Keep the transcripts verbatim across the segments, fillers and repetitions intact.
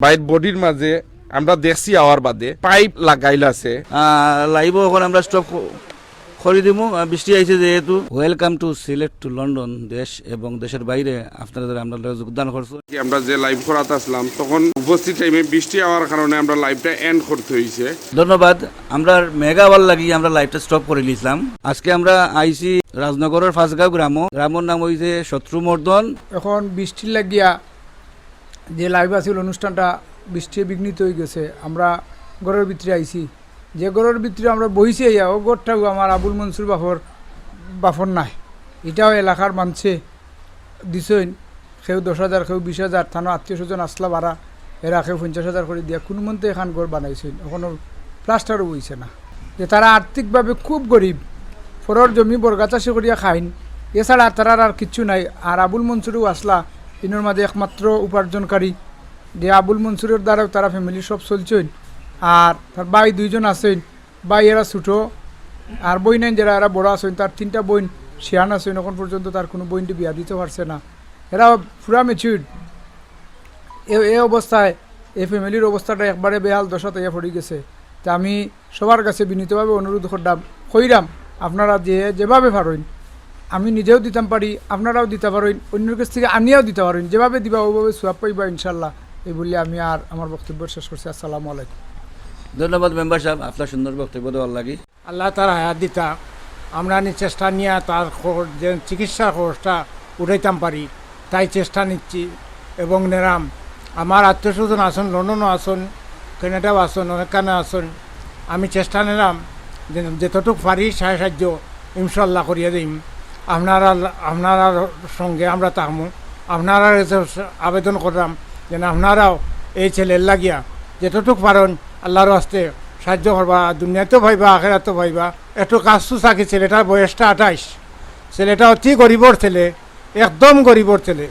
ভাইর বডির মাঝে আমরা দেখছি আওয়ার বাদে পাইপ লাগাইল আছে। আহ, লাইভও এখন আমরা স্টপ ক-, করে দিমু। আহ, বৃষ্টি আইছে যেহেতু। Welcome to Sylhet to London। দেশ এবং দেশের বাইরে আপনারা যারা আমরার লগে যোগদান করছো। কি আমরা যে লাইভ করাত আসলাম, তখন উপস্থিত টাইমে বৃষ্টি আওয়ার কারণে আমরা লাইভটা এন্ড করতে হইছে। ধন্যবাদ। আমরার মেঘ আওয়ার লাগি আমরা লাইভটা স্টপ করে নিয়েছিলাম। আজকে আমরা আইছি রাজনগরের ফাঁসগাঁও গ্রামো। গ্রামর নাম হইছে শত্রুমর্দন। এখন বৃষ্টির লাগিয়া যে লাইভ আছিল অনুষ্ঠানটা বৃষ্টিয়ে বিঘ্নিত হয়ে গেছে। আমরা ঘরের ভিতরে আইছি, যে ঘরের ভিতরে আমরা বইছি আইয়া, ও ঘরটাও আমার আবুল মনসুর বাফর, বাফর নাই। এটাও এলাকার মানষে দিছইন, কেউ দশ হাজার, কেউ বিশ হাজার, তানো আত্মীয় স্বজন আসলা বারা, এরা কেউ পঞ্চাশ হাজার করে দিয়া কোনো মন্তে এখান ঘর বানাইছইন, এখনো প্লাস্টারও হইছে না। যে তারা আর্থিকভাবে খুব গরিব, পরর জমি বর্গা চাষি করিয়া খাইন, এছাড়া তারার আর কিচ্ছু নাই। আর আবুল মনসুরও আসলা, ইনোর মাঝে একমাত্র উপার্জনকারী, যে আবুল মনসুরের দ্বারাও তারা ফ্যামিলি সব চলছইন। আর তার ভাই দুইজন আছইন, ভাই এরা ছোটো, আর বইনাইন যারা এরা বড় আছইন, তার তিনটা বইন শিয়ান আছইন, এখন পর্যন্ত তার কোনো বইনটি বিয়া দিতে পারছে না। এরা পুরা ম্যাচিউর্ড। এ, এ অবস্থায় এই ফ্যামিলির অবস্থাটা একবারে বেহাল দশাত আইয়া পড়ি গেছে। তা আমি সবার কাছে বিনীতভাবে অনুরোধ করলাম, কইরাম, আপনারা যে যেভাবে পারইন, আমি নিজেও দিতাম পারি, আপনারাও দিতা পারইন, অন্যর কাছ থেকে আনিয়াও দিতা পারইন, যেভাবে দিবা ওভাবে সওয়াব পাইবা ইনশাল্লাহ। এই বলে আমি আর আমার বক্তব্য শেষ করছি। আসসালামু আলাইকুম। ধন্যবাদ মেম্বার সাহেব, আপনার সুন্দর বক্তব্য দেওয়ার লাগি। আল্লাহ তার হায়াত দিতা, আমরা নি চেষ্টা নিয়া তার খর-, যে চিকিৎসার খরচটা উঠাইতাম পারি, তাই চেষ্টা নিচ্ছি এবং নেরাম। আমার আত্মীয় স্বজন আছইন, লন্ডনও আছইন, কানাডাও আছইন, অনেকখানে আছইন। আমি চেষ্টা নেরাম যে যতটুক পারি সাহায্য ইনশাল্লাহ করিয়া দিম। আপনারা, আপনারার সঙ্গে আমরা থাকমু। আপনারার কাছে আবেদন করলাম যেন আপনারাও এই ছেলের লাগিয়া যতটুক পারইন আল্লাহর ওয়াস্তে সাহায্য করবা, দুনিয়াতেও পাইবা, আখেরাতেও পাইবা। একটু কাজ সুজ থাকি, ছেলেটার বয়সটা আঠাইশ, ছেলেটা অতি গরিবর ছেলে, একদম গরিবর ছেলে।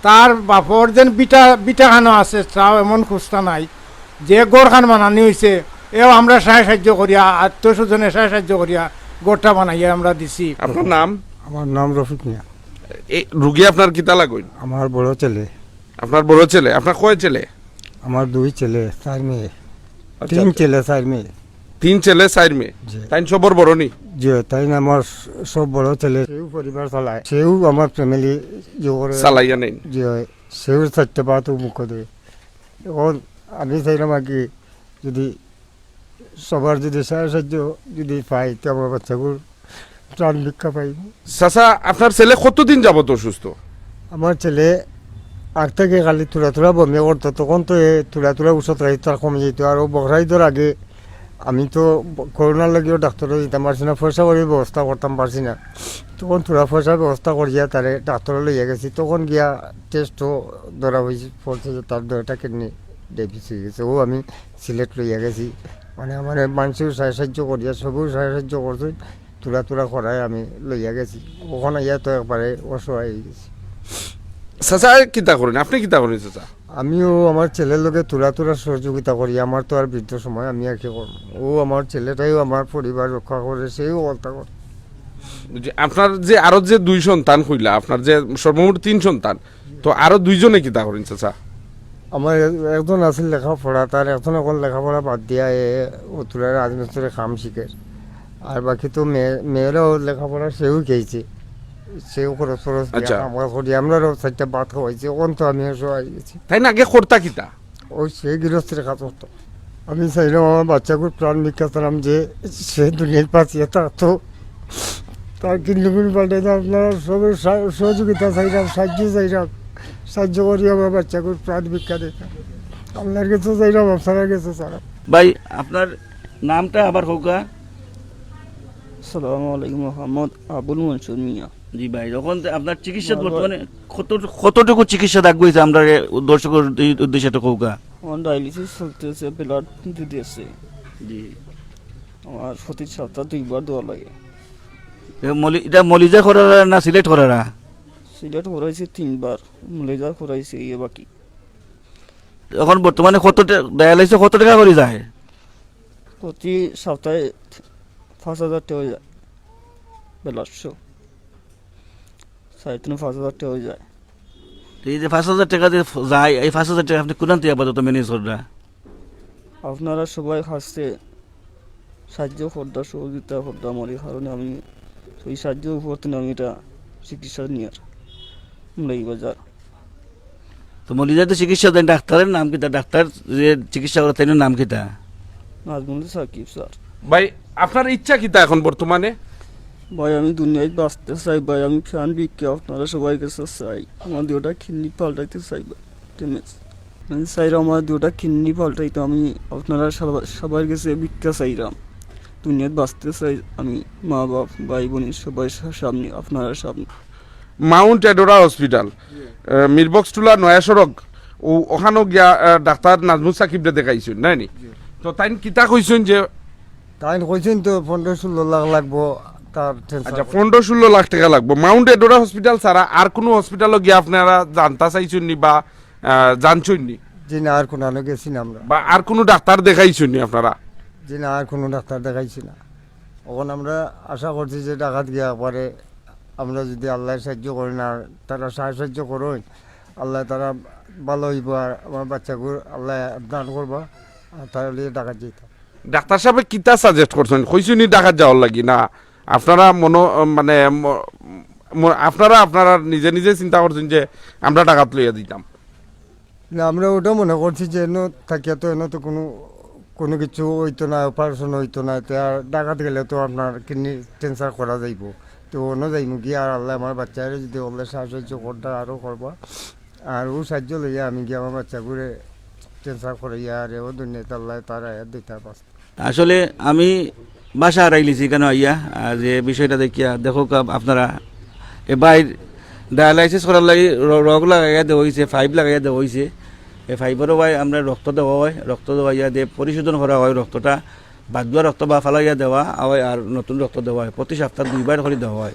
তার বাপর যেন বিটা, বিটা খানো আছে, তাও এমন খুস্তা নাই। যে ঘর খান বানানি হইছে, এও আমরা সাহায্য করিয়া, আত্মীয় স্বজনে সাহায্য করিয়া ঘরটা বানাইয়া আমরা দিছি। আপনার নাম? আমার নাম রফিক মিয়া। এই রুগী আপনার কিতা লাগইন? আমার বড় ছেলে। আপনার বড় ছেলে? আপনার কয় ছেলে? আমার দুই ছেলে, চার মেয়ে। আচ্ছা, তিন আচ্ছা। ছেলে, চার মেয়ে। তিন ছেলে, চার মেয়ে। জি। তাইন সবর বড় নি? জি, তাইন আমার স-, সব বড় ছেলে। সেও পরিবার চালায়, সেও আমার ফ্যামিলি ইয়ে করে। চালাইয়া নেইন? জি, হয়। সেও চারটা ভাত মুখ দেয়। এখন আমি চাইলাম আর কি, যদি সবার যদি সাহায্য যদি পাই, তো আমার বাচ্চাগুলো প্রাণ ভিক্ষা পাইব। চাচা, আপনার ছেলে কতদিন যাবত অসুস্থ? আমার ছেলে আগ থেকে খালি থুড়া থুড়া বমি করতো, তখন তো এ থুড়া থুড়া ঔষধ খাইতো, তার কমে যেত। আর ও বখরা ইদর আগে আমি তো করোনার লাগিও ডাক্তারও দিতাম পারছি না, পয়সা করি ব্যবস্থা করতাম পারছি না। তখন থুড়া পয়সা ব্যবস্থা করিয়া তারে ডাক্তারও লইয়া গেছি। তখন গিয়া টেস্টও ধরা হয়েছে, পড়ছে যে তার দুইটা কিডনি ড্যামেজ হয়ে গেছে। ও আমি সিলেট লইয়া গেছি, মানে আমার মানুষেও সাহায্য করিয়া, সবেও সাহায্য করছে, তুলা তুলা করায় আমি লইয়া গেছি। ওখানে ইয়া তো একবারে অসহায় হয়ে গেছি। চাচা কিতা করেন, আপনি কিতা করেন চাচা? আমিও আমার ছেলের লগে তুলা তুলা সহযোগিতা করি। আমার তো আর বৃদ্ধ সময়, আমি আর কি করবো? ও আমার ছেলেটাইও আমার পরিবার রক্ষা করে, সেও হত্যা করে। বুঝছি, আপনার যে আরো যে দুই সন্তান কইলা, আপনার যে সর্বমোট তিন সন্তান, তো আরো দুইজনে কিতা করেন চাচা? আমার এক-, একজন আছিল লেখাপড়া, তার এখন এখন লেখাপড়া বাদ দিয়া এ অতুরা রাজমিস্ত্রি কাম শিখের। আর বাকি তো মেয়ে, মেয়েরাও লেখাপড়া সেও খেয়েছে, সেও খরচ খরচ দিয়া আচ্ছা। কাম কাজ করি, আমরারও চারটা ভাত খাওয়াইছে, এখন তো আমি সবাই গেছি। তাই না, আগে করতা কিতা? ওই সে গৃহস্থের কাজ করতো। আমি চাইলাম আমার বাচ্চাগুলো প্রাণ ভিক্ষা চালাম যে সে দুনিয়ার পাশে থাকতো, তার কিডনি পাল্টাইতে আপনারা সবের সা-, সহযোগিতা চাইলাম, সাহায্য চাইলাম, সাহায্য করি আমার বাচ্চাগুলো প্রাণ ভিক্ষা দিতাম। আপনার কাছে চাইলাম, আপনার কাছে চাইলাম। ভাই, আপনার নামটা আবার হোক। আসসালামু আলাইকুম, মোহাম্মদ আবুল মনসুর মিয়া। জি ভাই, এখন তো আপনার চিকিৎসা আমার বর্তমানে কত, কতটুকু চিকিৎসা লাগবে হয়েছে আমরা দর্শকের উদ্দেশ্যে একটু কৌকা? আমার ডায়ালিসিস চলতেছে, ব্লাড দিতেছে। জি। আমার প্রতি সপ্তাহে দুইবার দেওয়া লাগে। এ মলি-, এটা মলিজা করারা না সিলেট করারা? সিলেট করাইছে তিনবার, মলিজা করাইছে, ইয়ে বাকি। এখন বর্তমানে কত টে-, ডায়ালিসিসে কত টাকা করে যায়? প্রতি সপ্তাহে পাঁচ হাজার টাকা হয়ে যায়, ব্লাড শো। সাড়ে তিন পাঁচ হাজার টাকা হয়ে যায়। তো এই যে পাঁচ হাজার টেকা যে ফ-, যায়, এই পাঁচ হাজার টেকা আপনে কুনান থাকি আপাতত ম্যানেজ কররা? আপনারা সবাই হাসছে, সাহায্য কররা, সহযোগিতা কররা আমার, এই কারণে আমি ওই সাহায্যর উপর থাকি আমি ইটা চিকিৎসা নিয়ার মৌলভীবাজার। তো মৌলভীবাজার তো চিকিৎসা দেইন, ডাক্তারর নাম কিতা? ডাক্তার যে চিকিৎসা করে, তাইনর নাম কিতা? নাজমুল সাকিব স্যার। ভাই, আপনার ইচ্ছা কিতা এখন বর্তমানে? ভাই, আমি দুনিয়াত বাঁচতে চাই ভাই, আমি প্রাণ ভিক্ষা আপনারা সবাই কাছে চাই। আমার দুইটা কিডনি পাল্টাইতে চাই ভাই, ড্যামেজ। আমি চাইরাম আমার দুইটা কিডনি পাল্টাইতে, আমি আপনারা সবা-, সবার কাছে ভিক্ষা চাইরাম। দুনিয়াত বাঁচতে চাই আমি, মা বাপ, ভাই বোন সবার সা-, সামনে, আপনারা সামনে। মাউন্ট এডোরা হসপিটাল, আহ, মিরবক্সটুলা নয়া সড়ক, ও-, ওখানো গিয়া, আহ, ডাক্তার নাজমুল সাকিবরে দেখাইছইন, নায়নি? তো তাইন কিতা কইছইন যে তাইন কইছইন তো পনেরো ষোলো লাখ লাগবো তার ট্যান্সার। আচ্ছা, পনেরো ষোলো লাখ টেকা লাগবো। মাউন্ট এডোরা হসপিটাল ছাড়া আর কুনু হসপিটালো গিয়া আপনারা জানতা চাইছইন নি বা, আহ, জানছইন নি? জি না, আর কুনানো গেছি না আমরা। বা আর কুনু ডাক্তার দেখাইছইন নি আপনারা? জি না, আর কুনু ডাক্তার দেখাইছি না। অখন আমরা আশা করছি যে ঢাকাত গিয়া পরে আমরা যদি আল্লায় সাহায্য করইন আর তারা সাহায্য করইন, আল্লায় তারা ভালা অইবো আর আমার বাচ্চাগুর আল্লায় দান করবা, আর তারা লইয়া ঢাকাত যাইতাম। ডাক্তার সাবে কিতা সাজেস্ট করছইন? কইছইন নি ঢাকাত যাওয়ার লাগি না? আপনারা মনো, মানে, ম-, ম-, আপনারা, আপনারা নিজে নিজে চিন্তা করছইন যে আমরা ঢাকাত লইয়া দিতাম? না, আমরা ওটা মনে করছি যে এনো থাকিয়া তো, এনো তো কুনু, কুনু কিছু অইতো না, অপারেশন অইতো না, তে আর ঢাকাত গেলে তো আপনার কিডনি ট্যান্সার করা যাইবো। তো অনো যাইমু গিয়া আর আল্লায় আমার বাচ্চারে যদি আল্লায় সাহায্য করতা আরো করবা, আর ও সাহায্য লইয়া আমি গিয়া আমার বাচ্চাগুরে ট্যান্সার করাইয়া আর ও দুনিয়াত আল্লায় তার আয়াত দিতা পারছে। আসলে আমি ভাষা হারাইলিছি কেনে আইয়া, আর যে বিষয়টা দেখিয়া দেখউক্কা আপ-, আপনারা এ ভাইর ডায়ালাইসিস করার লাগি র-, রগ লাগাইয়া দেওয়া অইছে, পাইপ লাগাইয়া দেওয়া অইছে। এই পাইপরও ভাই আমরা রক্ত দেওয়া অয়, রক্ত দেওয়াইয়া দিয়ে পরিশোধন করা অয় রক্তটা, বাদ দেওয়া রক্ত বা ফালাইয়া দেওয়া অয় আর নতুন রক্ত দেওয়া অয়। প্রতি সপ্তাহ দুইবার করি দেওয়া অয়।